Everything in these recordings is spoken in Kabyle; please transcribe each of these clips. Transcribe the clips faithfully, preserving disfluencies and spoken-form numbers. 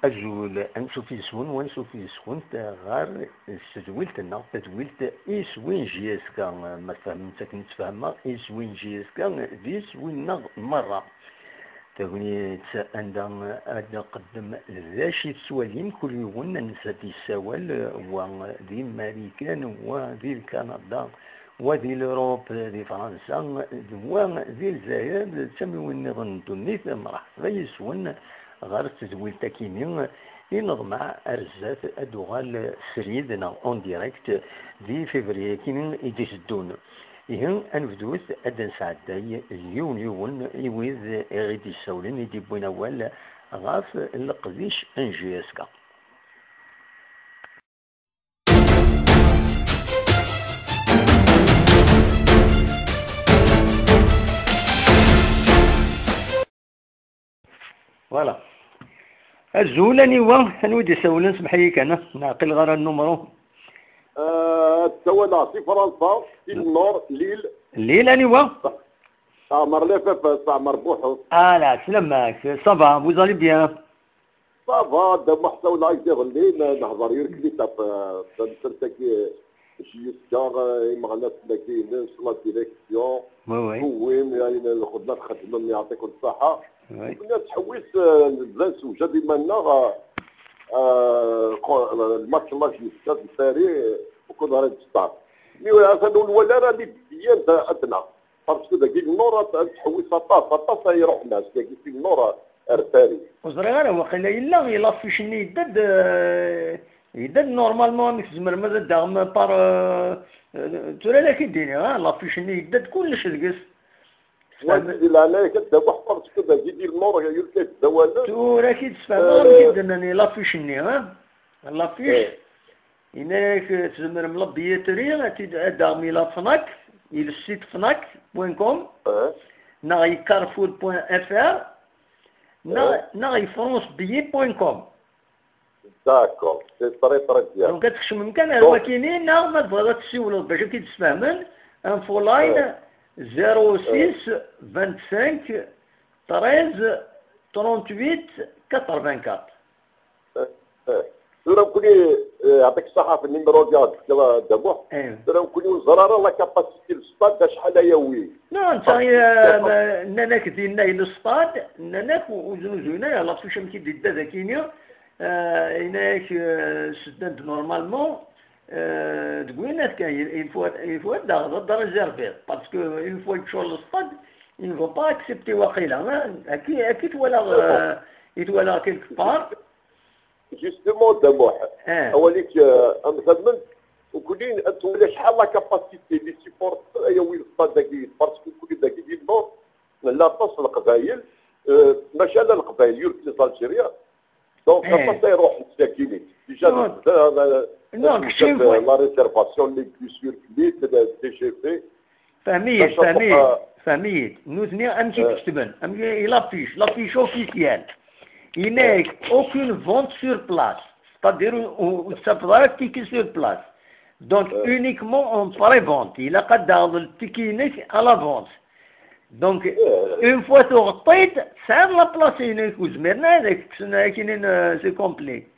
Azul, ansuf yes-wen, wansuf yes-went ɣer tedwilt-nneɣ, tadwilt iswi n J S K. Ma tfehmem akken i ttfehmeɣ, iswi n J S K d iswi-nneɣ merra. Tagnit anda ad nqeddem d acu i tettwalim, kul yiwen ansa d-yessawal, wa di Marikan, wa di Lkanada, wa di l'Europe, di Fransa, d wa di Lezzayer, d tamiwin nniḍen n ddunit. Mreḥba yes-wen ɣer tedwilt-akini i neḍmeɛ ar zdat ad d-tuɣal srid neɣ en direct di février-akini i d-iteddun. Ihi, ad nebdut ad d-nesɛedday yiwen yiwen i wid i ɣ-d-yessawlen, i d-yewwin awal ɣef leqdic n J S K. Voilà. Azul, aniwa? Anwa i d-isawlen? Semḥ-iyi kan, neɛqil ɣer nnumru. Euh, ssawaleɣ si Fransa, si Nord, Lille. Lille, aniwa? Ɛmer Lafafas, Ɛmer Buḥu. Ah, la, sslam-ak. Ça va, vous allez bien? Ça va, Dda Muḥ, ssawleɣ-ak-d iḍelli, n-, nehḍer yurkli ɣef, euh, tamsalt-agi, J S K, euh, imeɣnasen-agi, ines, la direction, oui, oui, tewwim, yani, lxedma txeddmem, yeɛṭikum ṣṣeḥḥa. Oui. Kunna nettḥewwis, euh, nebda nessewjad iman-nneɣ, euh, euh, qo-, lmatch n la J S K d Paris, euh, ukud ara d-testar. Mi atan ur nwala ara les billets ad, ad naɣ. Parce que dagi le Nord, ad, ad tḥewwis aṭas, aṭas ay iruḥen, dagi si le Nord ar Paris. Ur ẓriɣ ara, waqila yella, i l'affiche-nni yedda-d, euh, yedda-d normalement, amek tzemrem ad d-taɣem par, euh, euh, tura la k-id-iniɣ, ah, l'affiche-nni yedda-d kullec deg-s. Wa di leɛnaya-k, ad d-awiɣ parce que dagi di le Nord, yulka-d d awalen. Tura k-id-sfehmeɣ, euh, amek i d-nnan i l'affiche-nni, ah? L'affiche, eh. Yenna-yak, eh, tzemrem la billetterie, ad t-id-, ad d-taɣem i la Fnac, i le site fnac point com, eh, neɣ i carrefour point F R, neɣ, eh, neɣ i france billet point com. D'accord, c'est très, très bien. Donc, ad tkecmem kan ar, donc, wakini, neɣ ma tebɣiḍ ad tessiwleḍ bac ad k-id-sfehmen, info line, eh, zéro six, vingt-cinq, treize, trente-huit, quatre-vingt-quatre. Eh, eh. Tura nekkni, eh, yeɛṭik ṣṣeḥḥa ɣef numéro-agi ara d-tefkiḍ a Dda Muḥ. Eh. Tura nekkni ur neẓri ara la capacité n le stade acḥal ay yawi. Non, netta, parce que eh, ma, nnan-ak dinna i le stade, nnan-ak ur, ur znuzuyen ara, l'affiche amek i d-yedda dagini, eh, yenna-ak, eh, seddan-d normalement, eh, deg winat kan, il, il faut, il faut ad d-taɣeḍ, ad d-réserver, parce que une fois yeččur le stade, il ne va pas accepter waqila, hein. Akka, akka i twalaɣ, eh, i twalaɣ quelque part. Justement, Dda Muḥ, eh, awal-ik, eh, am tamen, ukuli ad twali acḥal la capacité des supporters ay yawi le stade dagi, parce que ukuli dagi di le Nord, nella aṭas n Leqbayel, eh, maca ala Leqbayel, yurk les Algériens. Donc, eh, aṭas ay iruḥen s takini. Déjà, non, déjà, eh, non, eh, kečč une fois, la réservation, les bus yurk les, le T G V. Fehmi-yi-d, fehmi-yi-d, fehmi-yi-d. Nutni amek i, eh, d-ketben, amek i, l'affiche, l'affiche officielle. Yenna-ak, eh, aucune vente sur place. C'est-à-dire, ur, ur, ur tettafeḍ ara tiki sur place. Donc, eh, uniquement en pré-vente. Ilaq ad d-taɣeḍ tiki-inek à l'avance. Donc, eh, une fois tuɣeḍ-t-id, tesɛiḍ la place-inek, ur zmiren ara ad ak-kksen, ad ak-inin, euh, c'est complet.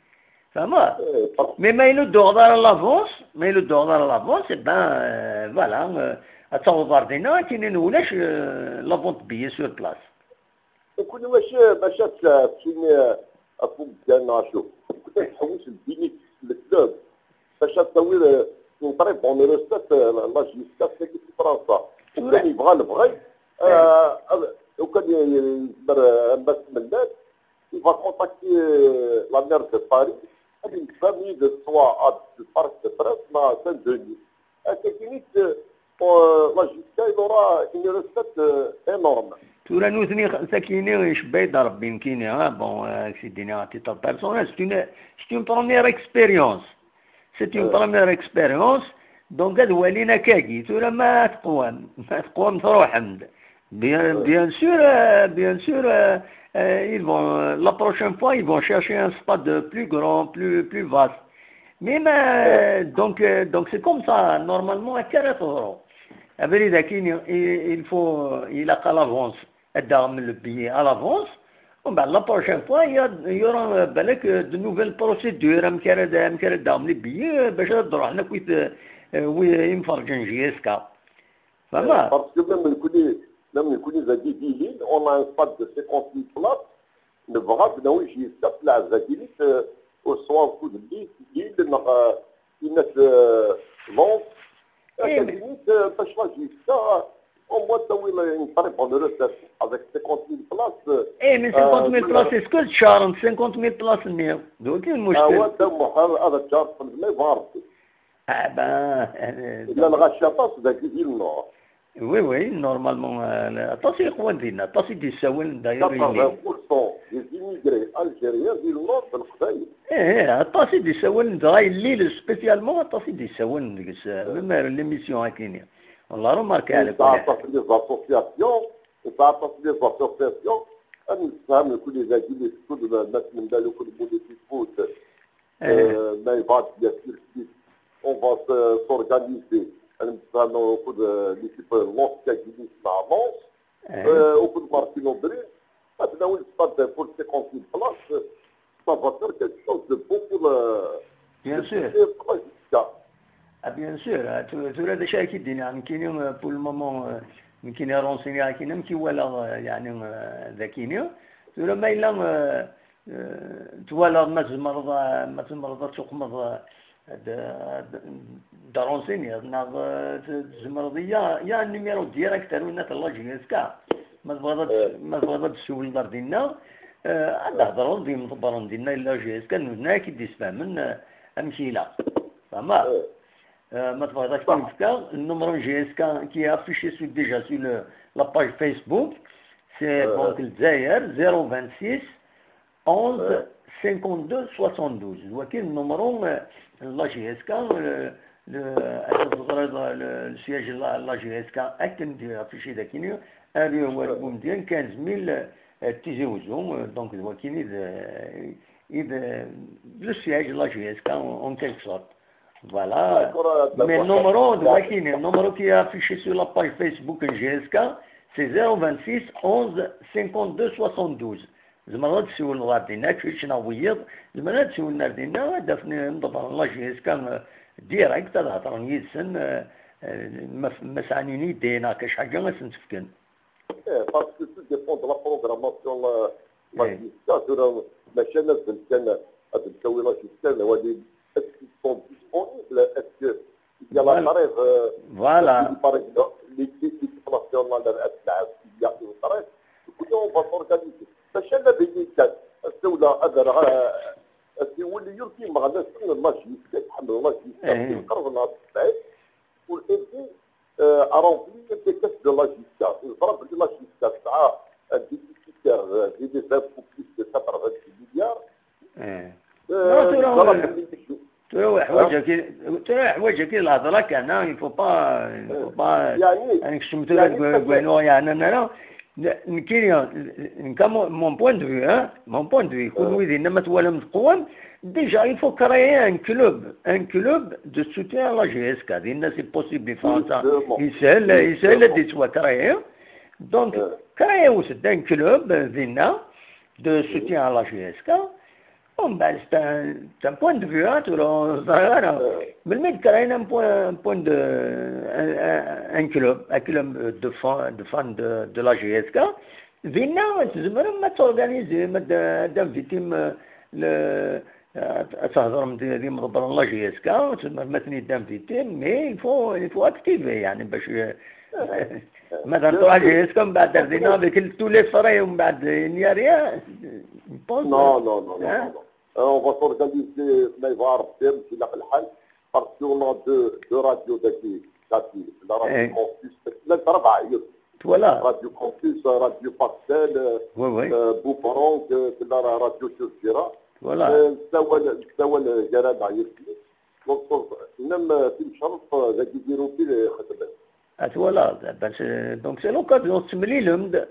Tfehmeḍ? Eh, mais ma yella ur d-tuɣeḍ ara l'avance, ma yella ur d-tuɣeḍ ara l'avance, eh ben, euh, voilà, euh, ad taweḍ ɣer dinna, ad k-inin ulac, euh, la vente de billets sur place. Nekkni mačči, mačči ad t-, ad tini, euh, ɣef umeddan neɣ acu. Nekkni ad tḥewwes le bénéfice n le club. Bac ad tawi, euh, une très bonne recette, euh, la, la J S K, c'est que c'est Fransa. Tura. Ukan yebɣa lebɣi, euh, ad, ukan y-, y-, yezmer, euh, am Mass Mellal, il va contacter, euh, la maire de Paris, ad yemsefham yid-s soit à le Parc des Princes, neɣ à Saint-Denis. Ass-akini, euh, la J S K, il aura une recette, euh, énorme. Tura nutni, sakini, icebba-yi-d Rebbi nekkini, ah, bon, euh, k-id-iniɣ à titre personnel, c'est une, c'est une première expérience. C'est une, euh, première expérience. Donc, ad walin akkagi. Tura ma teqwam, ma teqwam, truḥem-d. Bien, euh, bien sûr, euh, bien sûr, euh, euh, ils vont, euh, la prochaine fois, ils vont chercher un stade plus grand, plus, plus vaste. Mais, mais, euh, donc, euh, donc c'est comme ça, normalement, akka ara teḍru. Abrid-agi, il, il faut, euh, ilaq à l'avance. Ad d-taɣem le billet à l'avance. Umbeɛd, la prochaine fois, il y a, il y aura, euh, balak, euh, de nouvelles procédures, amek ara d-, amek ara d-aɣen les billets, euh, bac ad d-ruḥen akkit, euh, euh, wi imferǧen J S K. Fehmeḍ? Parce que même nekkni, même nekkni dagi di Lille, on a un stade de cinquante mille places, nebɣa ad nawi J S K, tleɛb dagi Lille, euh, au soir kud Lille, Lille, neɣ, euh, Inat, euh, Lens. Eh, mais- Dagi Lille, euh, bac la J S K, au moins tawi une très bonne recette avec cinquante mille places. Eh, mais cinquante mille Euh, places, est-ce que teččarent cinquante mille places-nni? Donc, il Ah mushkil. Ouais, d amuḥal, ad teččar, ma yebɣa Rebbi. Ah ben, euh, Llan ɣaci aṭas dagi di Lnord. Oui, oui, normalement, euh, aṭas i yeqwan dinna, aṭas i d-yessawalen d'ailleurs. Quatre-vingts pour cent des immigrés algériens di Lnord d Leqbayel. Eh, eh, aṭas i d-yessawalen dɣa i Lille, spécialement aṭas i d-yessawalen deg-s, euh, même ar l'émission akini. On l'a remarqué على كل حال. Aṭas les associations, aṭas les associations, ad nessefham nekkni dagi les, kud ma nemlal akked Moulay Tifout, Eh. Euh, ma yebɣa bien sûr, on va se- s'organiser. Ad nemsefham akked, euh, l'équipe Lens Kagilis n Lens. Eh. Euh, akked Martino Brin. Ad nawi le stade pour cinquante mille places. Ça va faire quelque chose de beau pour le, Bien sûr. Pour la J S K. Ah, bien sûr, ah, tu, tura d acu ara k-id-iniɣ, nekkini, euh, pour le moment, euh, nekkini renseigné akini, amek i walaɣ, euh, yeɛni, euh, dakini. Tura ma yella, euh, euh, twalaḍ ma tzemreḍ, euh, ma tzemreḍ ad tuqmeḍ, euh, d, d, d renseigné, neɣ, euh, t-, tzemreḍ, il y a, il y a un numéro direct ar winna la J S K. Ma tebɣiḍ ad, ma tebɣiḍ ad tessiwleḍ ar dinna, euh, ad d-hedreḍ d yimḍebbren dinna la J S K, nutni ad k-id-isfehmen, euh, amek ilaq. Fehmeḍ? Euh, ma tebɣiḍ ad k-t-in-fkeɣ, le numéro J S K qui est affiché sur, déjà sur le, la page Facebook, c'est donc le Dzaïr zéro vingt-six onze cinquante-deux soixante-douze. Waki le numéro, euh, la J S K, euh, le, le, le, le siège la, la J S K, akken di affiché dakini, ar wal bumdien quinze mille, euh, Tizi Ouzou, euh, donc waki de, et de, le siège la J S K en, en quelque sorte. Voilà. D'accord, euh, Mais le d'accord. numéro, de waki, le numéro qui est affiché sur la page Facebook J S K, c'est zéro vingt-six onze cinquante-deux soixante-douze. Tzemreḍ ad tessiwleḍ ɣer dinna, kečč neɣ wiyiḍ, zemren ad ssiwlen ar dinna, ad d-afen imḍebbren la J S K, euh, direct, ad hedren yid-sen, euh, euh, ma, ma sɛan une idée neɣ kra ḥaǧa ad sen-tt-fken. Eh, parce que tout dépend de la programmation, la, la Eh. J S K, tura, mačči ad nzem kan, ad ntawi la J S K, nwali est-ce qu'ils sont disponibles, est-ce que il y a la Voilà. Trêve, euh, Voilà. Est-ce que, par exemple, l'équipe, l'équipe nationale, elle, elle, elle, il y a une trêve. Du coup, on va s'organiser. Mačči ad d-yini kan, ad ssiwleɣ, ad rreɣ, euh, ad ssiwleɣ i yiwet n tmeɣnast n la J S K, tḥemmel la J S K, Eh. yeqreb ɣer tesɛin, pour aider, euh, à remplir les caisses de la J S K. Neẓra belli la J S K tesɛa un déficitaire, euh, di les impôts plus de quatre-vingt-dix milliards. Eh. Euh, Non, tura, neẓra euh, belli Tura leḥwaǧ-agi, tura leḥwaǧ-agi, lehḍra kan, hein, il faut pas, il faut pas, يعني، ad nekcem tura يعني deg, deg wayen ur yeɛnan ara. Nekkini, nekka mon, mon point de vue, hein, mon point de vue, kunwi dinna ma twalam teqwam, déjà, il faut créer un club, un club de soutien à la J S K. Dinna, c'est possible, di Fransa, Justement. yeshel, yeshel ad yettwakréer. Donc, Euh. Créer-d un club, euh, dinna, de soutien à la J S K. Bon, ben, c'est un, c'est un point de vue, hein, tura ur ẓriɣ ara. Melmi d-créer un point, un point de, un, un, un club, un club de fan, de fan de, de la J S K, dinna, tzemrem ad torganisem, ad, ad invitim, euh, le, ad, ad thedrem d, d imḍebbren n la J S K, tzemrem ad ten-id-invitim, mais il faut, il faut activer, yeɛni, bac, euh, ma d la J S K, mbeɛd ar dinna, avec tous les frais, mbeɛd, il n'y a rien. Je pense, Non, non, non, non, hein? Non, non. Euh, on va s'organiser, ma yebɣa Rebbi, amek ilaq lḥal, parce qu'on a deux, deux radios dagi, dagi, la Radio Eh. Campus, la, la, la, Voilà. Radio Campus, euh, Radio Pastel, euh, Oui, oui. euh, Boomerang, euh, la Radio Churchira. Voilà. Euh, nessawal, nessawal, euh, gar-aneɣ yid-sen. Donc, même, euh, timceṛṛeḍt, euh, dagi di Roubaix, euh, xedmen. Ah, twalaḍ, ben, c'est, donc c'est l'occasion, tettemlilem-d.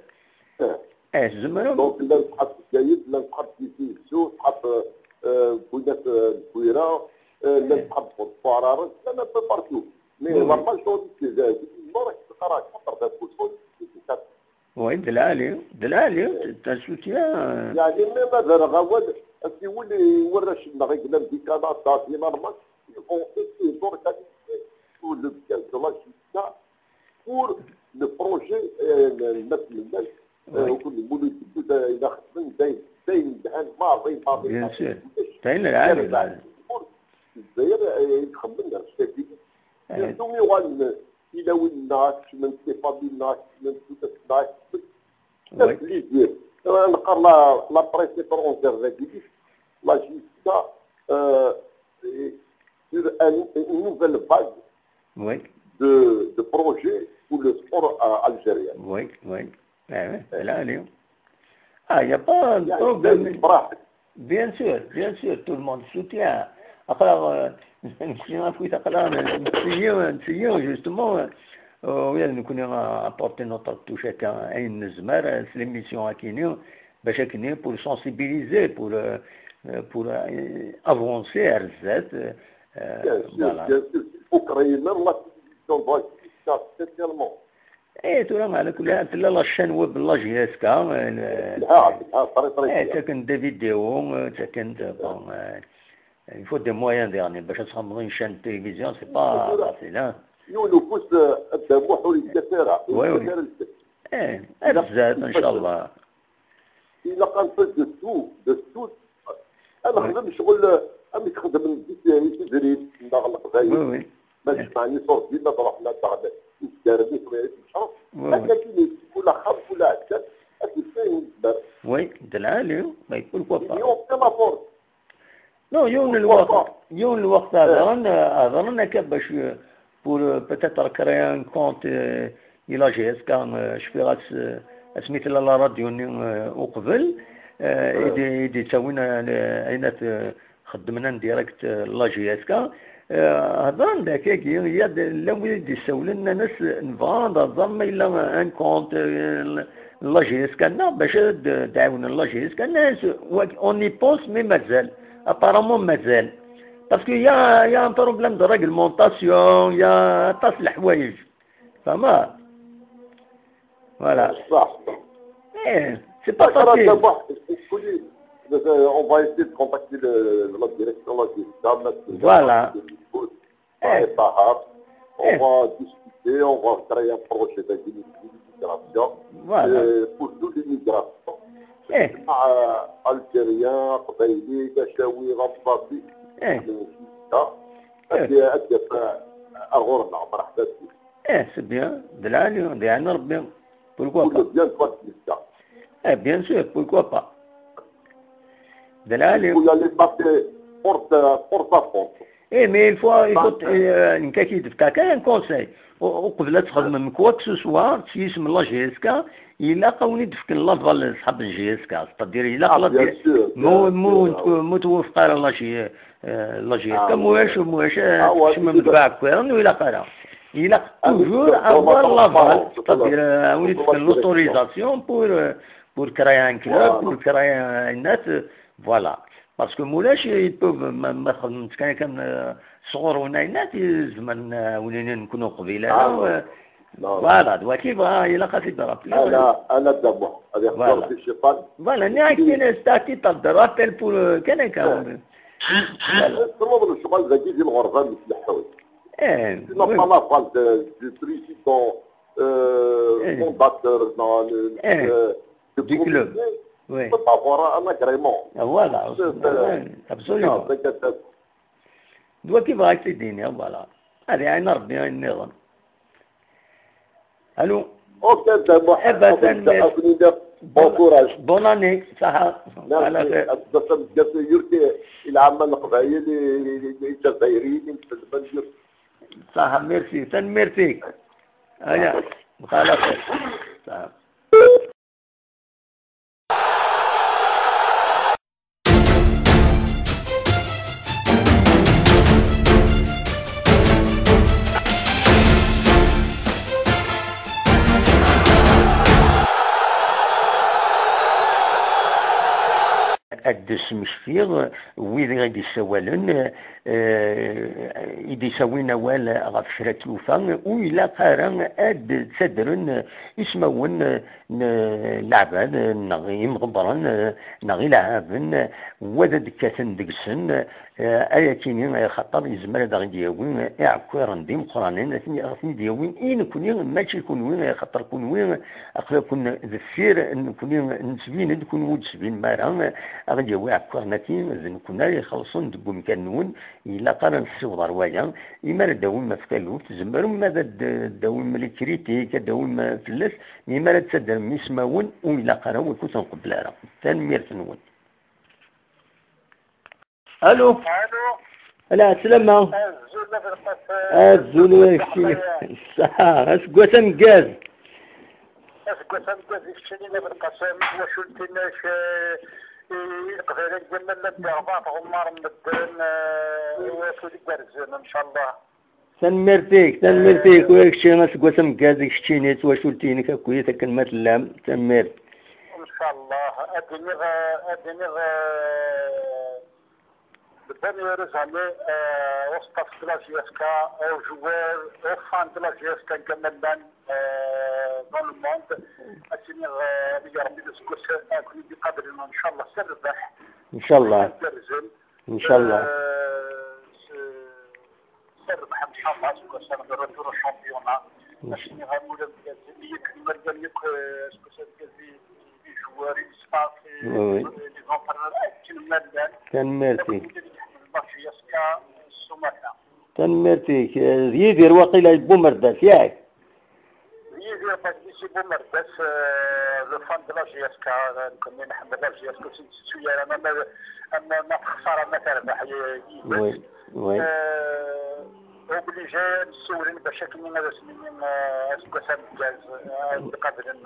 Eh. Eh, tzemrem. Donc, llan ṣṣḥab Bgayet, llan ṣṣḥab Tizi Wezzu, ṣṣḥab, euh, Buyat, euh, Lbuyra, euh, llan ṣṣḥab Buɛraren, llan un peu partout. Mais Oui, oui. La majorité, euh, di Lmur, teqqar quatre-vingts pour cent, c'est des Kabyles. Oui, D lɛali, d lɛali, c'est un soutien. Yeɛni, même ad rreɣ awal, asiwel i warrac-nneɣ i yellan di Kanada, di Lalman, ils vont essayer d'organiser tout le week-end de la J S K pour le projet, euh, le, le, le, euh, oui, au Lmulud, tout, euh, il a fait des, des, des, des, maḍi, maḍi, bien sûr, maḍi. D ayen lɛali, lɛali. Lezzayer, euh, yexdem ar ccakit. Eh. Surtout mi uɣalen tilawin-nneɣ, kecmen s les familles-nneɣ, kecmen s tutlayt-nneɣ, kecmen. Oui. Plaisir. Euh, neqqar la, la presse étrangère dagi, la J S K, euh, sur un, une nouvelle vague, oui, de, de projets pour le sport, euh, algérien. Oui, oui. Eh, oui, là, allez. Ah, il n'y a pas de problème. Bien sûr, bien sûr, tout le monde soutient. Après, euh, نسيو، نسيو، نسيو, justement, euh, oui, nous connaissons apporter notre touche à une, c'est l'émission à qui nous, باش هكا pour sensibiliser, pour, euh, euh, pour, euh, avancer, euh, euh, bien sûr, voilà. Bien sûr. Il faut créer même la télévision, donc, spécialement. Eh, tura, على كل حال, تلا la chaîne web, la J S K, eh, تلا, تلا, très, très bien. Ttaken des vidéos, eh, ttaken, bon, eh, il faut des moyens, يعني, باش تخدم une chaîne de télévision, c'est pas facile, hein. Yiwen ufus, eh, ad d-amuḥ ur yekkat ara, ur yekkat ara lfeṭṭ. Eh, ad tzad, إن شاء الله. Ilaq ad nfaz de tout, de tout. Ad nexdem ccɣel, amek xedmen di, di Tizrit, neɣ Leqbayel. Oui, oui. Ma jemɛen iṣurdiyen, ad ruḥen ad d-aɣen izgaren i tebɣiḍ tecreḍ. Oui, oui. Akka kini, kul axxam, kul aɛessas, ad t-yefk ayen yezmer. Oui, d lɛali, mais pourquoi pas. Yiwen kan afur. Non, yiwen n lweqt, yiwen n lweqt, eh, hedren, eh, hedren akka bac, eh, pour, eh, peut-être créer un compte, eh, i la J S K, eh, cfiɣ as, eh, asmi tella la radio-nni, eh, uqbel, eh, i d-, i d-yettawin, eh, ayen at, eh, xeddmen en direct, eh, la J S K. Eh, hedren-d akkagi, ya d-, llan wid i d-issawlen, nnan-as, eh, nebɣa ad nẓer ma yella un compte, eh, la J S K-nneɣ, bac ad d-, d-ɛiwnen la J S K-nneɣ, on y pense, mais mazal. Apparemment, mazal. Parce qu'il y a, il y a un problème de réglementation, il y a aṭas n leḥwayeǧ. Fahmeḍ? Voilà. Ṣṣeḥ. Eh, c'est pas facile. On va essayer de contacter le, la direction, la J S K, mettre, voilà. Eh. On va discuter, on va créer un projet d'immigration, voilà, euh, pour toute l'immigration. Eh. مع Algériens, Qbayli, Gacawi, Ɣerbabi. Eh. Ad, ad yaf aɣur-nneɣ, مرحبا بك. Eh, c'est bien. D lɛali, d lɛali n Rebbi. Pourquoi pas? Pour le bien de la J S K. Eh, bien sûr, pourquoi pas? D lɛali. Il faut y aller passer porte, porte à porte. Eh, mais il faut, il faut, eh, nekk ad k-id-fkeɣ kan un conseil. U-, uqbel ad txedmem quoi que ce soit, s yisem n la J S K, ilaq ad wen-id-fken l'aval ṣṣḥab n J S K. C'est-à-dire, ilaq, ah, bien sûr, bien sûr, mu, mu, mu twafeq ara la J-, eh, la J S K, ah, mu wacu, mu wacu, ah, ouais, kecmem-d baɛkwiren, ur ilaq ara. Ilaq toujours avoir l'aval, c'est-à-dire, euh, ad wen-id-fken l'autorisation pour, euh, pour créer un club, voilà, pour créer un net, euh, voilà. Parce que mulac, ils peuvent, ma, ma xedmen-t kan, kan, euh, sɣur-wen ayen, ad zemren, euh, win-nni nekni uqbil ara, ah, euh, non, voilà, d waki bɣa, ilaq ad t-id-rappeler. Ana, ana d amuḥ, ad ixdem Rebbi cciṭan. Voilà, nniɣ-ak tin, c'est à titre de rappel pour, euh, kan akka. Voilà. Tessneḍ lecɣal dagi di lɣerba, mec leḥḥun. Eh, tu n'as pas l'aval de, du président, euh, fondateur, non, le, euh, du club. Oui. Tu peux pas avoir un agrément. Ah, voilà, absolument. D waki bɣa ak-t-id-iniɣ, voilà. Ad iɛin Rebbi ayen nniḍen. Allô? Ok, ben, bon, eh ben, bon courage. Bonne année, ça. Merci. Yurki, il a amené le Qbayel, les Jazairiens, les Musulmans, ça, merci. Tanemmirt-ik. Aya, bxala xir. Ça. ad d-smektiɣ wid i d-issawalen, eh, i d-issawin awal ɣef kra n tlufa, ur ilaq ara ad ttadren ismawen n leɛbad neɣ imḍebbren neɣ ileɛɛaben, wa d ad d-kkaten deg-sen, eh, ay akini, eh, xaṭer yezmer ad aɣ-d-yawi iɛekkiren d imeqqranen, ad ten-, ad ten-id-yawi i nekni, mačči kunwi, eh, xaṭer kunwi aql-aken deffir nekni, nettbin-d, kunwi ur d-tbinem ara, eh, aɣ-d-yawi iɛekkiren-agi, d nekni ara ixellṣen deg umkan-nwen, ilaq ara nessiweḍ ɣer waya, imi ara d-tawim ɣef taluft, tzemrem ad d-, d-tawim les critiques, ad d-tawim fell-as, mi ara d-tadrem ismawen, ur ilaq ara, ur ken-nqebbel ara. Tanemmirt-nwen. Allô. Allô. Ala, slama. Azul a Belqasem. Azul a keččini. Ṣṣeḥḥa, aseggas ameggaz. Aseggas ameggaz i keččini a Belqasem, twacult-inek, eh, i Leqbayel n Ǧamal llan di Ṛebɛa, tɣummaren medden, eh, i wakud igerrzen, ncallah. Tanemmirt-ik, tanemmirt-ik, eh, wa kečči aseggas ameggaz i keččini, twacult-inek akkit akken ma tellam, tanemmirt. Ncallah, ad iniɣ, eh, ad iniɣ, eh, Bdan Yeruzalem, euh, au staff de la J F K, aux joueurs, aux fans de la J F K كامل، euh, dans le monde. Asini, euh, يا ربي نسكت، آه، كل يوم يقابلنا إن شاء الله سنربح. إن شاء الله. سنربح. إن شاء الله. Euh, c'est- Terbeḥ, ncallah, seg wass-a, le retour au championnat. Asmi ɣer ula d yak, yak, seg wass-a, les joueurs, les staff, les entraîneurs, akken ma llan. Tanemmirt-ik. Ula d Ḥmed Bajiyaska s umata. Tanemmirt-ik. D Yidir waqila n Bumerdas, yak? Yidir Badlis i Bumerdas, euh, le fan de la J F K, euh, nekkni nḥemmel la J F K, ur tt-nettu ara, ama, ama ma texṣer, ama terbeḥ, y-, yid-s. Oui, oui. Euh, obligé ad nessiwlen bac akken ad as-nini, euh, aseggas ameggaz, euh, ad iqablen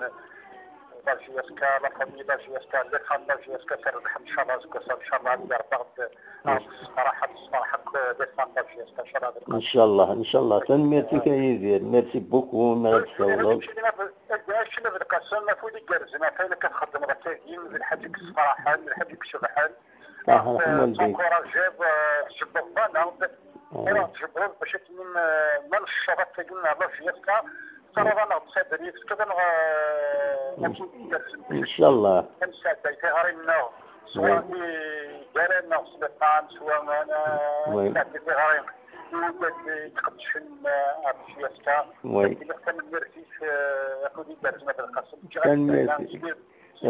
la J F K, la famille la J F K, les fans la J F K, terbeḥ, ncallah, aseggas-a, ncallah, ad yerbeḥ. Ah, ṣṣraḥa, ṣṣraḥa, akk d iṣan la J F K, ncallah. Ncallah, ncallah. Tanemmirt-ik a Yidir. Merci beaucoup, mi ara d-tessawleḍ. Acimi a Belqasem, afud igerrzen, atan akka txeddmeḍ akkagi, d lḥaǧa i yessefraḥen, d lḥaǧa i icebḥen. Ah, ṛeḥma walidayk. Tencourajiḍ, eh, tjebbdeḍ-aneɣ-d. Ah. Ur aɣ-tjebbdeḍ bac akken, eh, ma necceḍ akkagi ar la J F K, terriḍ-aneɣ-d s abrid, tefkiḍ-aneɣ, eh, afud igerrzen. Ncallah. Ad nesɛedday tiɣri-nneɣ. Swa i gar-aneɣ s lefham, swa ma nesɛeddi tiɣri i wigad yettqeddcen, eh, ɣef J F K. Ad d-iniɣ tanemmirt-ik, eh, afud igerrzen a Belqasem. Tanemmirt-ik.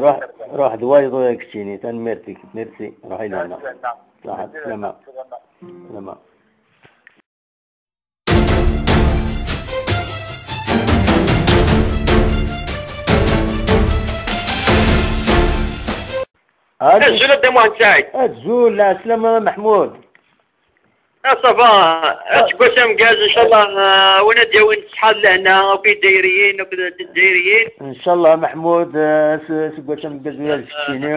Ruḥ, ruḥ d wayeḍ ur ak-ttini. Tanemmirt-ik. Merci. Ruḥ i lehna. Ṣaḥa, slama. Slama. Allô. Azul a Dda Muḥend Saɛid. Azul, lɛeslama a Meḥmud. Ah, ça va. Ah. Aseggas ameggaz, ncallah, ah, win ad d-yawin ṣṣeḥḥa d lehna, akk Izzayriyen, akk d Izzayriyen. Ncallah, Meḥmud, ah, s-, aseggas ameggaz, ur d-keččini.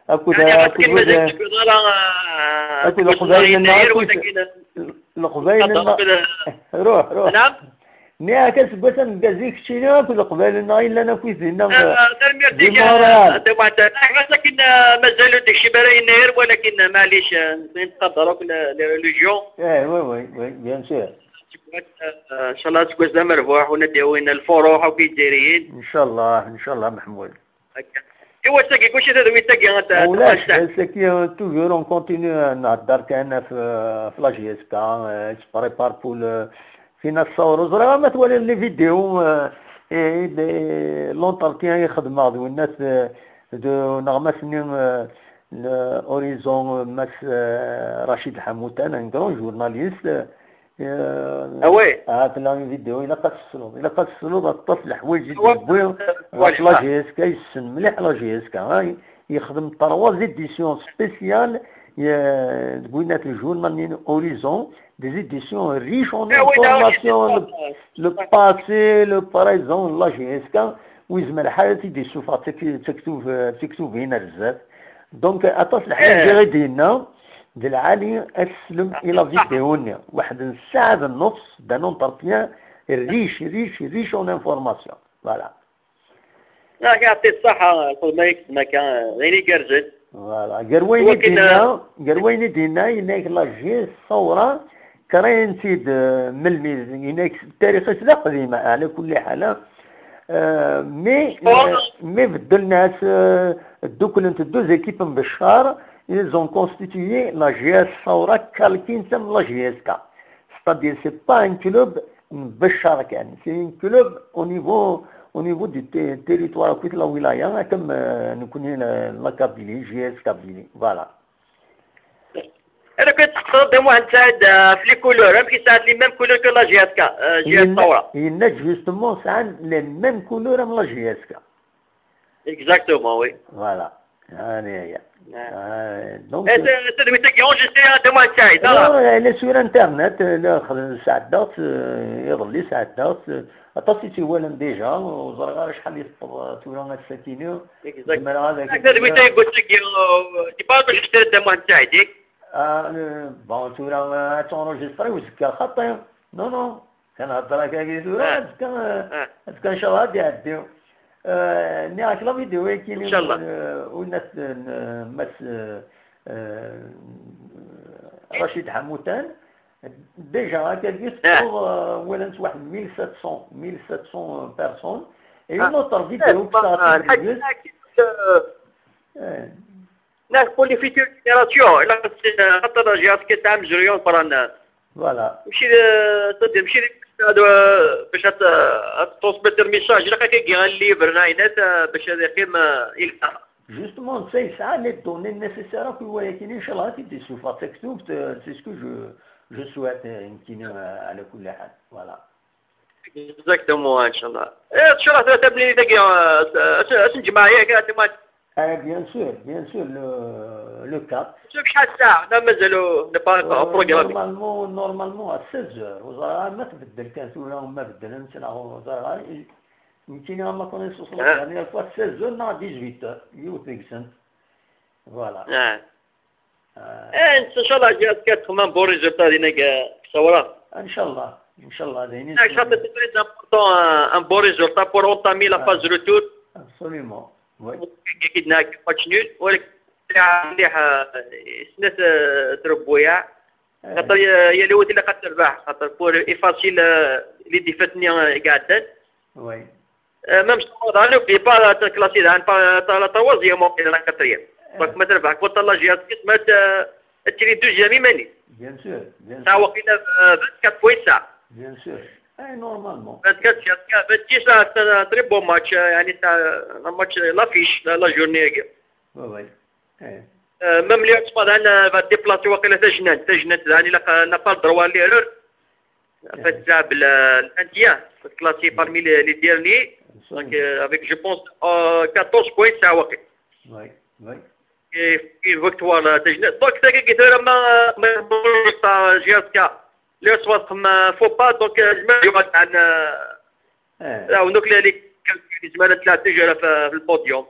Akked, yani, akked, akked wid, mazal ur d-tewwiḍ ara, ah, akked Leqbayel-nneɣ, walakin, Leqbayel-nneɣ. Ruḥ, ruḥ. Naam. Nniɣ-ak aseggas ameggaz i keččini akked Leqbayel-nneɣ yellan akkit dinna, ah, di Montréal. Ah, tanemmirt-ik, ah, a Dda Muḥend. Ah, ɣas akken, ah, mazal ur d-ikcim ara Yennayer, walakin, ah, maɛlic, ah, nettqadar akk la, les religions. Eh, oui, oui, oui, bien sûr. Ah, ncallah aseggas d amerbuḥ, win ad d-yawin lfuruḥ akk Izzayriyen. Ncallah, ncallah, Meḥmud. Akka. I wass-agi, kul ci tadwilt-agi, a Dda Muḥend. Ulac, ass-agi, toujours on continue, euh, nhedder kan ɣef, euh, ɣef la J S K, euh, se prépare pour le, fin ass-a ur ẓriɣ ma twaliḍ les vidéos, euh, et les, l'entretien i xedmeɣ d winnat, euh, d uneɣmas-nni, euh, n Horizon, euh, Mass, euh, Rachid Ḥamutan, un grand journaliste, euh, Ah ouais. Ah, tella une vidéo, ilaq ad tesleḍ, ilaq ad tesleḍ aṭas n leḥwayeǧ i d-yewwi ɣef la J S K, yessen mliḥ la J S K, ah, yexdem trois éditions spéciales, euh, deg winna le journal Horizon, des éditions riches en informations, le, le passé, le présent, la J S K, u yezmer ḥala ad t-id-yessufeɣ d tak-, d taktub-, d taktubin ar zdat. Donc, aṭas n leḥwayeǧ i ɣ-d-yenna, d lɛali ad teslem i la vidéo-nni. Waḥed n ssaɛa d nnefs d'un entretien riche, riche, riche en information. Voilà. Yak, yeɛṭi ṣṣeḥḥa, lxedma i yexdem akka, d ayen igerrzen. Voilà, gar wayen i d-yenna, gar wayen i d-yenna, yenna-k la J S Ssawra, kran-tt-id, euh, melmi, yenna-k tarix-is d aqdim, ɛla kulli ḥal. Euh, mais, euh, mais beddlen-as, euh, dduklent deux équipes n Beccar, ils ont constitué la J S Ssawra, kalkin-tt am la J S K. C'est-à-dire, c'est pas un club n Beccar kan, c'est un club au niveau, au niveau du ter-, territoire, akkit la wilaya, comme, euh, nekkni la, la Kabylie, J S Kabylie, voilà. Alors que تقصد de Mohamed Saïd, euh, في les couleurs, même qui ça les mêmes couleurs que la J S K, euh, J S Ssawra. Yenna-d justement, sɛan les mêmes couleurs am la J S K. Exactement, oui. Voilà. هاني هي. آه، donc, eh, c'est, c'est de Mitaki, enregistré à de Mohamed Saïd, non, non, elle est sur Internet, euh, la, سعدات, euh, يظل سعدات, euh, aṭas i tt-iwalan déjà, ur ẓriɣ ara acḥal i teṭṭeḍ, euh, tura ass-agi-nni. Exact. Zemreɣ ad ak-, c'est de Mitaki, euh, tu parles de Mohamed Saïd, eh? Ah, euh, bon, tura, euh, ad tenregistré uzekka xaṭi. Non, non. Kan هضرة كاكي ثورة، آه. تكن، آه. تكن إن شاء الله غادي يعديو. آه، ني عاك لا فيديو كاين إن شاء الله. آه، والناس، آه، مس، آه، آه، رشيد حموتان. Déjà هكا جيت آه. تقول، آه، ولا نت واحد mille sept cents، mille sept cents personnes. Et آه. Une autre vidéo آه، كتعطي آه، الحاجة الفيديوز. آه. ناك pour les futures générations، إلا خاطر جهاز كي تعمل جريون فران. Voilà. ماشي، آه، تدير ماشي هذا، آه، باش هت-، آه، هتترونسميتر ميساج، إلا كاين غير ليبر ناينات، آه، باش هذا يقيم، آه، إلى. Justement, c'est ça, les données nécessaires, ولكن إن شاء الله تدي سوف تكتب، c'est ce que je, je souhaite, آه، يمكن، آه، على كل حال. Voilà. Exactement، إن شاء الله. إيه، إن شاء الله ثلاثة مليون تاكي، آه، أس-، أس-، أس نجمع ياك، آه، تما. Ah, bien sûr, bien sûr, le, le quatre. شوف شحال الساعة، لا مازالوا نبقى آه، بروغرامي. Normalement, normalement à seize heures. وزرا ما تبدل كان ثورة وما بدل، نتنا وزرا يمكن ما كنا نوصلوا آه. يعني fois seize heures نا dix-huit heures. يو ثيكسنت. Voilà. آه. آه. إيه، إن شاء الله جات كتخمم بون ريزولتا دينا كا-، كصورة. إن شاء الله، إن شاء الله، دايرين إيه، خاطر c'est très important، آه، un bon résultat pour entamer la phase retour. Absolument. Oui. كي قلنا ماتش نول، ولكن مليح، آه، سنات، آه، تربويا. إيه. خاطر يا، يا الوقت اللي قد تربح، خاطر pour effacer، آه، les défaites اللي قاعدين. Oui. آه، ميم سي هو دار لو بي با تكلاسي دان با تا لا تروازيام وقيلا لا كاتريام. آه. دونك ما تربح كنت لا جي اس كيس ما ت-، تشري دوزيام يماني. Bien sûr, bien sûr. تا وقيلا، آه، vingt-quatre point cinq. Bien sûr. اي نورمالمون. vingt-quatre جي اس كا، vingt-six ساعة، تا تري بون ماتش، آه، يعني تا لا ماتش لافيش، لا، لا جورني هكا. وي وي. إيه. آه، ميم لي تسمى دان، آه، فا ديبلاسي وقيلا تا جنان، تا جنان، يعني لا، لا با دروا ليرور. فاز تلعب ال-، الانديه، كلاسي بارمي لي، لي ديرني. دونك، آه، افيك جو بونس، آه، كاتورز بوين تاع واقيلا. وي وي. كاين فيكتوار تجنيد. دونك تا كي قلت لها ما، ما يهضروش تاع جي اس كا. لي سوا تخم فو با، دونك، آه، جماعة يقعد عن، آه، اه. لا، ونوك لي، لي كان زمان تلعب توجور في، في البوديوم.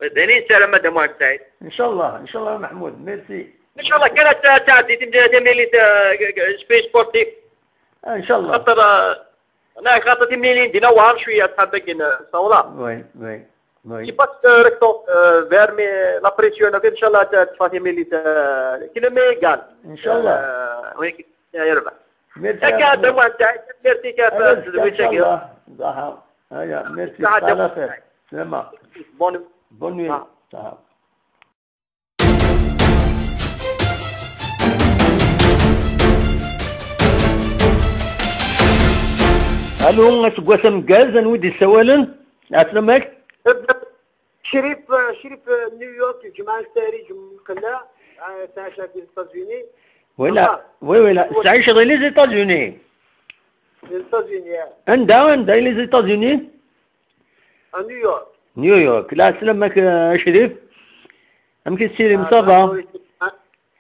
دايرين سلام مدام واحد سعيد. ان شاء الله، ان شاء الله محمود، ميرسي. ان شاء الله كانت تعدي تمدي هذه ميلي سبي سبورتيف. ان شاء الله. خاطر، آه، انا خاطر تمدي دينا وهام شويه اصحاب كاين صوره. وي وي وي. سي با ريكتو، آه، فيرمي لا بريسيون، ان شاء الله تفاتي ميلي، آه، كيلو ميغان. ان شاء الله. آه، وين يربح. ميرسي يا هكا محمود. هذا هو تاعي. ميرسي كاع في هذا الزويته ان شاء كاع. الله. صحه. هيا، ميرسي. صحه. على خير. سلامه. بون. بون نوي. آه. صحه. الو، اسقواس امقاز، انوي دي سوالن؟ عسلامك. شريف، شريف نيويورك، الجمعة التاريخ مقلة، آه، تعيش في الإيتازوني. ولا، وي، ولا، تعيش غير لي زيتازوني. الإيتازوني، آه. عندها، عندها لي زيتازوني. آه، نيويورك. نيويورك. لا، سلامك، آه، شريف. أمك السيري آه، مصابة.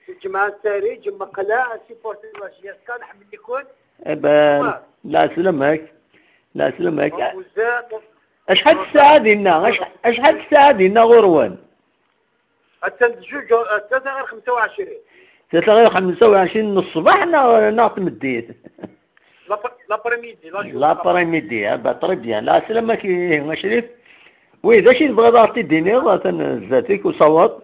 الجمعة التاريخ، جمعة مقلة، سيبورتي لا جي اس كا، نحمل يكون. إيه با، لا، سلامك. لا، سلامك. بزاف. أشحال الساعة دينا؟ أش-، أشحال الساعة دينا غروان؟ حتى جوج، آه، ثلاثة غير خمسة وعشرين. ثلاثة غير خمسة وعشرين الصباح نا، نا تمديت. لابر-، لابريميدي، لا جور. لابريميدي، آه، با، تري بيان. لا، سلامك، إيه، ما شريف. وي، ذا شي تبغى ضغط الدينير، مثلًا، زاتيك وصوت.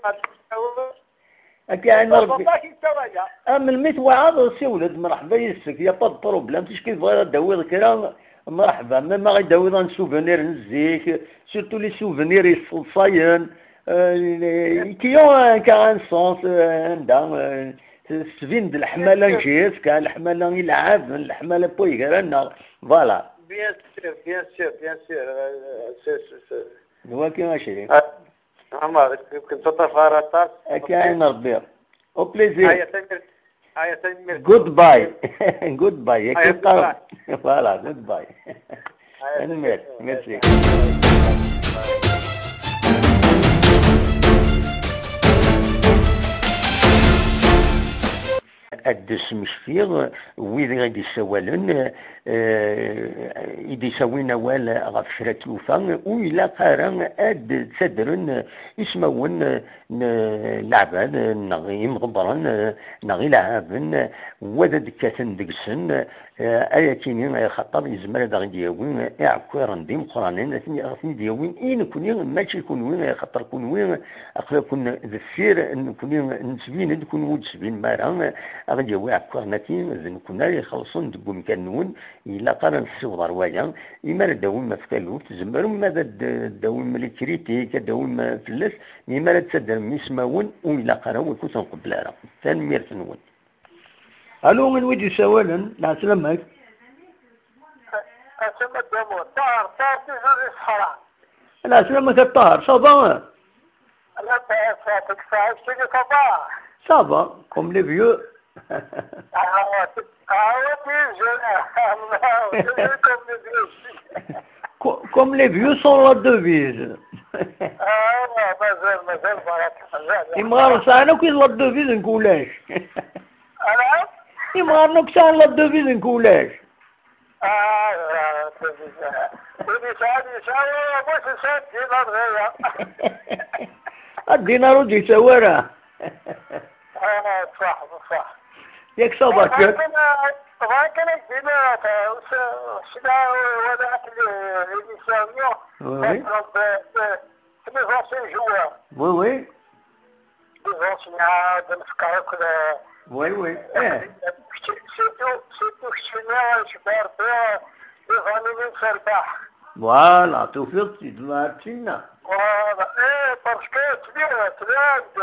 Akka ɛni Rebbi. Am melmi twaɛaḍ, siwel-d, mreḥba yis-k, y a pas de problème, ticki tebɣiḍ ad d-tawiḍ kra, mreḥba, même ad d-tawiḍ un souvenir n zik, surtout les souvenirs yesseḍsayen, euh, qui ont un, qui ont un sens, euh, anda, euh, tesbin-d leḥmala n zik, leḥmala ilɛaben, leḥmala n waygar-nneɣ, voilà. Bien sûr, bien sûr, bien sûr, euh, c'est, c'est, c'est. D waki a chéri. Ah, Ɛmer, yemkin teṭṭafar aṭas. Akka ɛin Rebbi. Au plaisir. Aya, tanemmirt. Aya, tanemmirt. Goodbye. Goodbye. Aya, goodbye. Voilà, goodbye. Aya, tanemmirt. Merci. Ad d-smektiɣ wid i d-issawalen, eh, i d-issawin awal ɣef kra n tyufa, ur ilaq ara ad ttadren ismawen n leɛbad neɣ imḍebbren neɣ ilɛaben, wa d ad kkaten deg-sen, eh, ayakini, axaṭer yezmer ad aɣ-d-yawi iɛekkiren d imeqqranen, ad ten-, ad ten-id-yawin i nekni, mačči kunwi, axaṭer kunwi aql-aken deffir, nekni nettbin-d, kunwi ur d-tbinem ara, ad aɣ-d-yawi iɛekkiren-agi, d nekni ara ixellṣen deg umkan-nwen, ilaq ara nessiweḍ ar waya, imi ara d-tawim ɣef taluft, tzemrem ad d-, d-tawim les critiques, ad d-tawim fell-as, imi ara d-tadrem ismawen, ur ilaq ara, ur ken-nqebbel ara. Tanemmirt-nwen. Alu, anwa i d-yessawalen? Lɛeslama-k. Asama Damo, Ṭaher, Ṭaher, toujours di ṣṣeḥra. Lɛeslama-k a Ṭaher, ça va? La, ça, ça, ça, ça va. Ça va, comme les vieux. Ah, ouais, ah, ouais, oui, je, ah, non, je suis comme les vieux aussi. Co-, comme les vieux sont la devise. Ah, ouais, mazal, mazal, baraka, mazal. Imɣaren sɛan akk la devise n kulac. Ala? Imɣaren akk sɛan la devise n kulac. Ah, la devise. Win yesɛan, yesɛa, wa, wa, c'est ça, dinar, aya. Ad dinar ur d-yessaw ara. Ah, ṣṣeḥ, ṣṣeḥ. Yak ça va, bɣiɣ kan, bɣiɣ kan ad d-iniɣ, s-, s-, wala akk l-, l'émission-nni, oui, oui, les anciens joueurs. Oui, oui. Les anciens, ad nfekkar akk le-, oui, oui, eh, surtout, surtout keččini, Jbar, les années n Serbaḥ. Voilà, tufiḍ-tt-id, ma d tinna. Voilà, eh, parce que tella, tella, d-,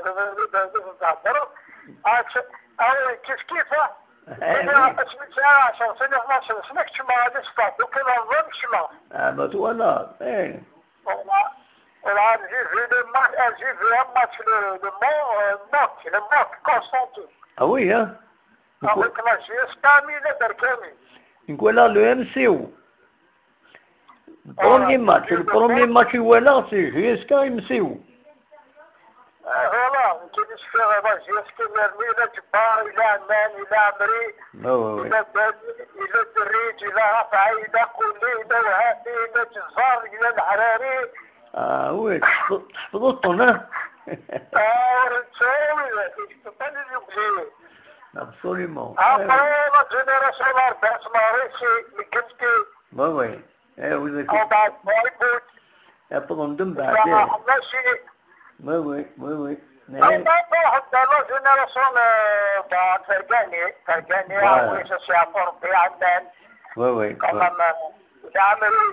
d-, d-, d-, d-, d-, ah, kif kif, ah. Eh, oui. Asmi sɛiɣ ɛecṛa snin, xemsa snin, keččmeɣ ad iṣfeḍ, donc la nẓam keččmeɣ. Ah, ma twalaḍ, eh. Voilà. Voilà, j'ai vu le match, euh, j'ai vu un match, le, le Mans, euh, Nantes, le Mans, Constantine. Ah oui, hein? Avec la J S K, mais le Berkane. Nekk walaɣ le M C O. Le premier match, le premier match i walaɣ, c'est J S K M C O. Ah, voilà, nekk i d-cfiɣ, la J S K mermi, ila Ǧebbar, ila Ɛman, ila Ɛemri, ah, ouais, ouais, ila Bani, ila Derriǧ, ila Rafaï, ila Quli, ila Wahabi, ila Ǧezzar, ila Leḥrari. Ah, oui, tḥefḍ-, tḥefḍeḍ-ten, ah? Ah, ur nettawi, je peux pas les oublier. Absolument. Après, eh, la génération Arbas Marissi, le Guilty. Oui, oui. Eh, oui, d'accord. Mbeɛd Boybout. Iṭṭḍen d mbeɛd, eh. Ḥemmaci. Oui, oui, oui, oui. Eh. Mbeɛd ruḥ-d la génération, eh, t'a Fergani, Fergani, voilà. Awi, ça c'est à Fort Béamen. Oui, oui, oui. Quand même, euh, Lamri.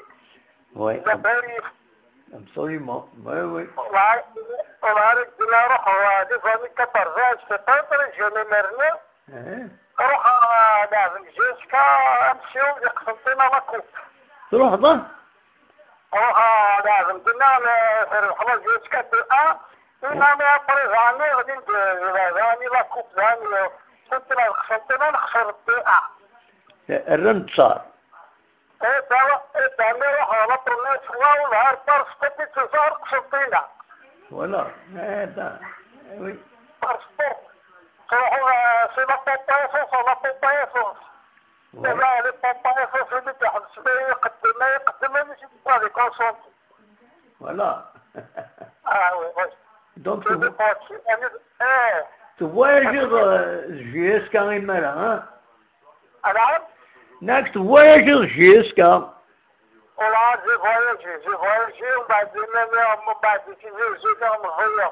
Oui. Labari. Absolument. Oui, oui. Voilà, voilà, ruḥ, euh, les années quatre-vingts, c'est pas très jeune, mais rien. Eh. Ruḥ, euh, laɛben jusqu'à M C O di Qsenṭina la coupe. Truḥeḍ, ah? Ruḥ, euh, laɛben dinna, euh, rebḥen jusqu'à deux un. Une année après, daɣen ɣlin-d, euh, daɣen la coupe, daɣen, euh, Qsenṭina, Qsenṭina nexser deux un. Rran-d car. Eh, daɣen, eh, daɣen ruḥeɣ la première fois, u lɛar par stati tuẓar Qsenṭina. Voilà. Eh, da. Eh, oui. Par sport. Truḥeḍ, euh, c'est la pompe à essence, la pompe à essence. Ouais. Iban, les pompes à essence, win i d-iḥebsen, ma iqeddem, ma iqeddem, ma iqeddem, ma iqeddem. Voilà. Ah, oui, oui. Donc, tu, eh, tvoyagiḍ, euh, jusqu'à imir-a, hein? Anɛam? Nekk tvoyagiḍ jusqu'à. Voilà, j'ai voyagé, j'ai voyagé, on va dire, même, euh, on va dire, j'ai, j'ai fait un voyage.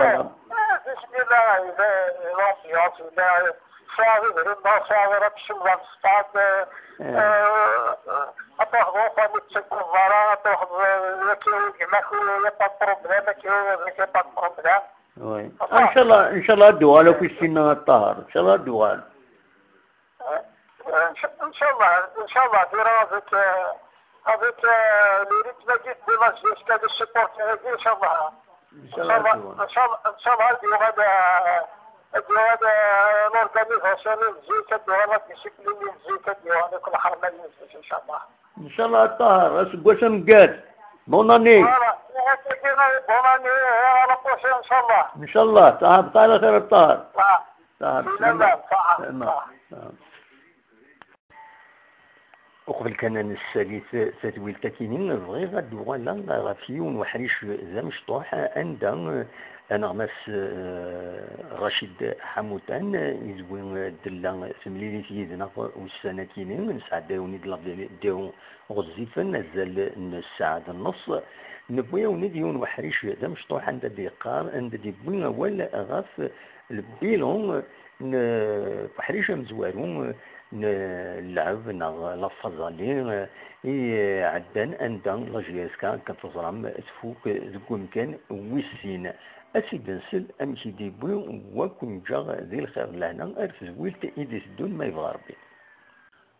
Voilà. Ah, c'est ce que là, il est l'ambiance, il est, c'est arrivé, non, c'est arrivé, c'est dans le stade, euh, euh, attends, on va mettre ce qu'on va là, attends, euh, il n'y a pas de problème, il n'y a pas de problème. Oui. Inchallah, inchallah, ad d-uɣal akk i sin-a, a Ṭaher. Inchallah, ad d-uɣal. Inchallah, inchallah, tura avec, euh, avec euh, le rythme de la jusqu'à de supporter, inchallah. Inchallah, inchallah, inchallah, ad yuɣal, euh, ad yuɣal, euh, l'organisation n zik, ad yuɣal la discipline n zik, ad yuɣal akk lḥerma n zik, inchallah. Inchallah, Ṭaher, aseggas ameggaru. Bonne année. Voilà, bonne année, à la prochaine, inchallah. Inchallah, Ṭaher, bṭal axir, Ṭaher. Ṭaher, salama. Uqbel kan ad nessali t-, tadwilt akini, bɣiɣ ad d-uɣaleɣ ɣef yiwen uḥric d amecṭuḥ anda, eh, aneɣmas, eh, Racid Ḥamutan, eh, izwi, eh, d-tella temlilit yid-neɣ ussan akini, nesɛedda-yawen-id la vidéo ɣezzifen, azal n ssaɛa d nneṣ, newwi-yawen-id yiwen uḥric d amecṭuḥ anda d-yeqqar, anda d-yewwi awal ɣef le bilan n uḥric amezwaru n lleɛb neɣ la Fazali i iɛeddan, anda la J S K, akken teẓram, tfuk deg wemkan wis sin. Ad s-id-nsel amek i d-yewwi wakk nǧaɣ di lxir d lehna ar tezwilt i d-iteddun, ma yebɣa Rebbi.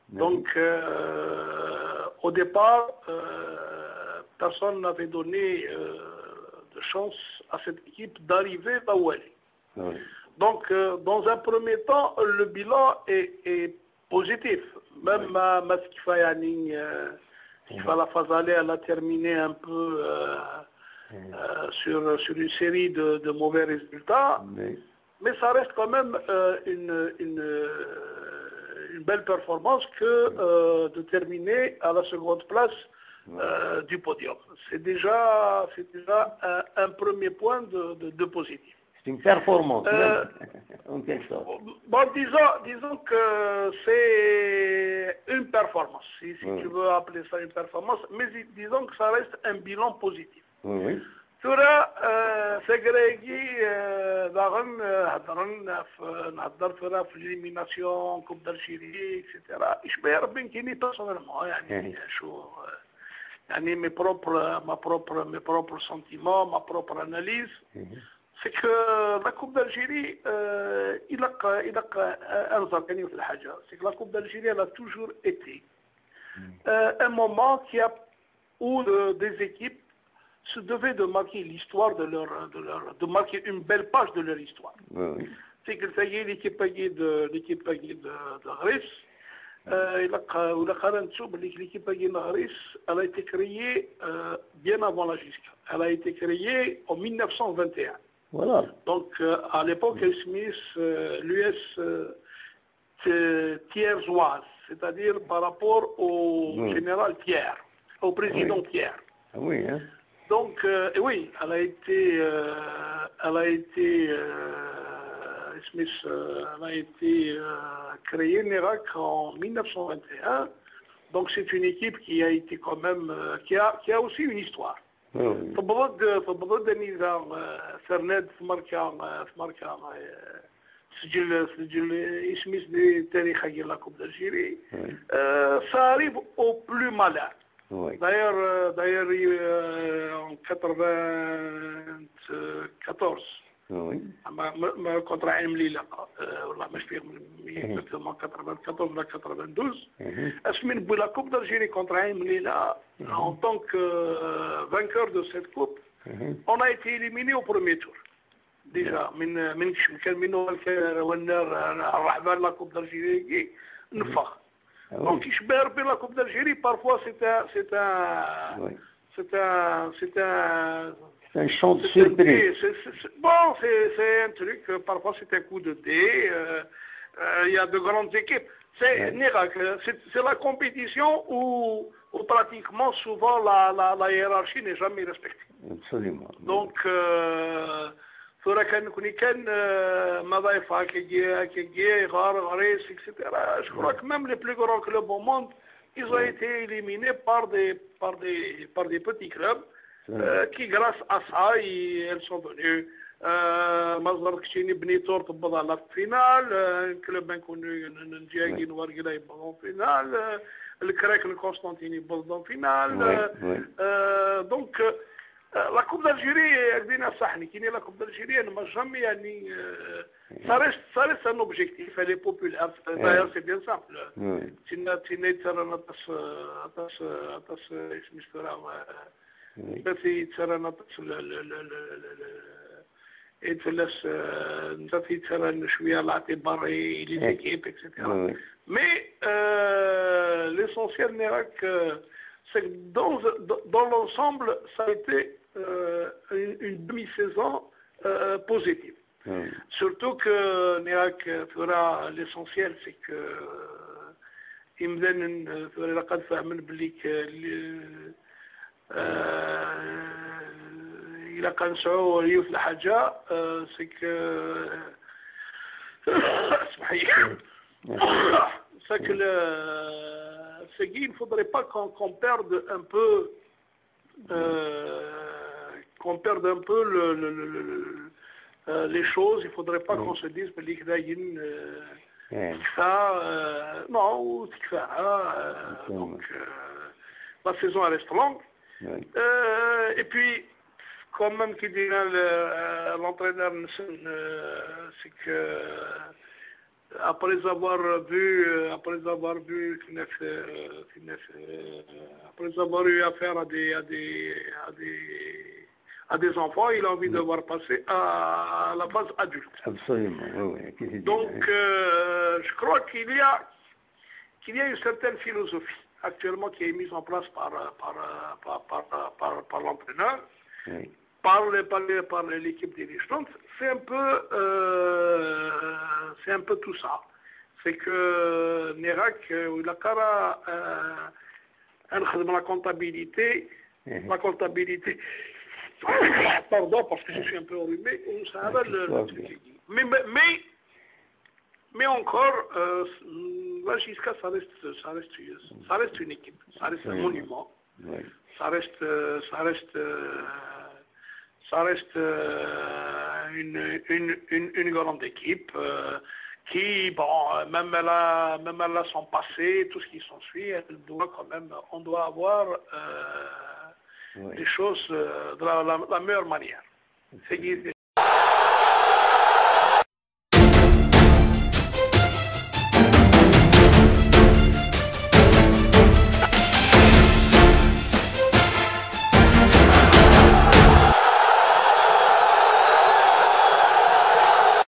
Donc, euh, au départ, euh, personne n'avait donné, euh, de chance à cette équipe d'arriver d'Awali. Oui. Donc, euh, dans un premier temps, le bilan est, est positif. Même, oui, ma, ma ce qu'il fait, yani, euh, ce qu'il fait, la Fazali, elle a terminé un peu, euh, euh, sur, sur une série de, de mauvais résultats. Oui. Mais ça reste quand même, euh, une, une, euh, une belle performance que, euh, de terminer à la seconde place, euh, du podium. C'est déjà, c'est déjà un, un premier point de, de, de positif. C'est une performance, euh, même, en quelque sorte. Bon, disons, disons que c'est une performance, si, si tu veux appeler ça une performance, mais disons que ça reste un bilan positif. Oui, oui. Tura, euh, taggara-agi, euh, daɣen, euh, heddren ɣef, euh, nhedder tura ɣef l'élimination, Coupe d'Algérie, et cetera. Icba Rebbi nekkini personnellement, yani, acu, euh, yani, mes propres, ma propre, mes propres sentiments, ma propre analyse, c'est que la Coupe d'Algérie, euh, ilaq, ilaq, euh, ad nẓer kan yiwet n lḥaǧa, c'est que la Coupe d'Algérie, elle a toujours été, euh, un moment qui a où, euh, des équipes se devaient de marquer l'histoire de leur, de leur, de marquer une belle page de leur histoire. Oui, oui. C'est que ça y est, l'équipe-agi de, l'équipe-agi de, de Grèce, euh, ilaq, ilaq ara nettu belli l'équipe-agi n Grèce, elle a été créée, euh, bien avant la J S K. Elle a été créée en mille neuf cent vingt et un. Voilà. Donc, euh, à l'époque, Smith, euh, l'U S, euh, euh, Thiers-oise, c'est-à-dire par rapport au général Thiers, au président Thiers. Ah oui, hein. Donc, euh, et oui, elle a été, euh, elle a été, euh, Smith, euh, elle a été, euh, créée, Nérac, en mille neuf cent vingt et un. Donc, c'est une équipe qui a été quand même, euh, qui a, qui a aussi une histoire. Oui, oui. Tewweḍ-d, tewweḍ-d anida, euh, terna-d tmerka, euh, tmerka, euh, sǧel, sǧel isem-is di tarix-agi la Coupe d'Algérie. Oui. Euh, ça arrive au plus malin. Oui. D'ailleurs, euh, d'ailleurs, euh, en quatre-vingt-quatorze, oui, ma, ma, ma, contre Ain Melilla, euh, والله مش فاكر exactement quatre-vingt-quatorze ou quatre-vingt-douze. Asmi newwi la Coupe d'Algérie contre Ain Melilla, en tant que, euh, vainqueur de cette coupe, on a été éliminé au premier tour. Déjà, من، من كش-، كان من أول كان ونا الرحمة la Coupe d'Algérie نفخ. Ah oui. Donc, icba Rebbi la Coupe d'Algérie, parfois, c'est un, c'est un, c'est un, c'est un, c'est un champ de surprise. Bon, c'est, c'est un truc, euh, parfois, c'est un coup de dé. Euh, euh, il y a de grandes équipes. C'est, c'est, c'est la compétition où, où pratiquement, souvent, la, la, la hiérarchie n'est jamais respectée. Absolument. Donc, euh, tura kan nekkni kan, euh, ma ضيفة كي، كي غار غريس، et cetera. Je crois que même les plus grands clubs au monde, ils ont été éliminés par des, par des, par des petits clubs, euh, qui, grâce à ça, ils, elles sont venues. Euh, ما ضربك شيني بنيتور تبض على la finale, euh, un club inconnu, نجاقي نوارقلا يبض en finale, euh, الكراك القسطنطيني يبض en finale. Euh, donc, euh, la Coupe d'Algérie, elle vient à Sahni, qui n'est la Coupe d'Algérie, elle ne m'a jamais, يعني, euh, Ça reste, ça reste un objectif, elle est populaire. D'ailleurs, c'est bien simple. Tina, tina, tina, atas, atas, atas, isem-is tura, euh, atas, atas, et fell-as, euh, atas, atas, شوية الاعتبار, et les équipes, et cetera. Mais, euh, l'essentiel, Nérak, euh, c'est que dans, dans, dans l'ensemble, ça a été, euh, une, une demi-saison, euh, positive. Surtout que, Nérak, euh, tura, l'essentiel, c'est que, euh, imdanen, euh, tura, ilaq ad fehmen belli que, euh, euh, ilaq ad nesɛu yiwet lḥaǧa, euh, c'est que, c'est que le, c'est qu'il ne faudrait pas qu'on, qu'on perde un peu, euh, qu'on perde un peu le, le, le, le, le, euh, les choses. Il ne faudrait pas qu'on se dise, belli dayen, euh, ça, euh, non, c'est que ça, hein, euh, donc, euh, la saison, elle reste longue. Euh, et puis, quand même, qui dit, hein, le, euh, l'entraîneur, euh, c'est que, euh, après avoir vu, euh, après avoir vu, euh, euh, après avoir eu affaire à des, à des, à des, à des enfants, il a envie de voir passer à la phase adulte. Absolument, oui, oui. Donc, euh, je crois qu'il y a, qu'il y a une certaine philosophie actuellement qui est mise en place par, par, par, par, par, par l'entraîneur, par, les, par, les, par l'équipe dirigeante. C'est un peu, euh, c'est un peu tout ça. C'est que Nérak, euh, il a cara, euh, elle, la comptabilité, la comptabilité, pardon, parce que je suis un peu enrhumé, ça va le, le truc. Mais, mais, mais encore, euh, là, jusqu'à ça reste, ça reste, ça reste une équipe, ça reste un monument, ça reste, euh, ça reste, euh, ça reste, euh, une, une, une, une grande équipe, euh, qui, bon, euh, même là, même là, son passé, tout ce qui s'ensuit, elle doit quand même, on doit avoir, euh, les choses, euh, de la, la, la meilleure manière. C'est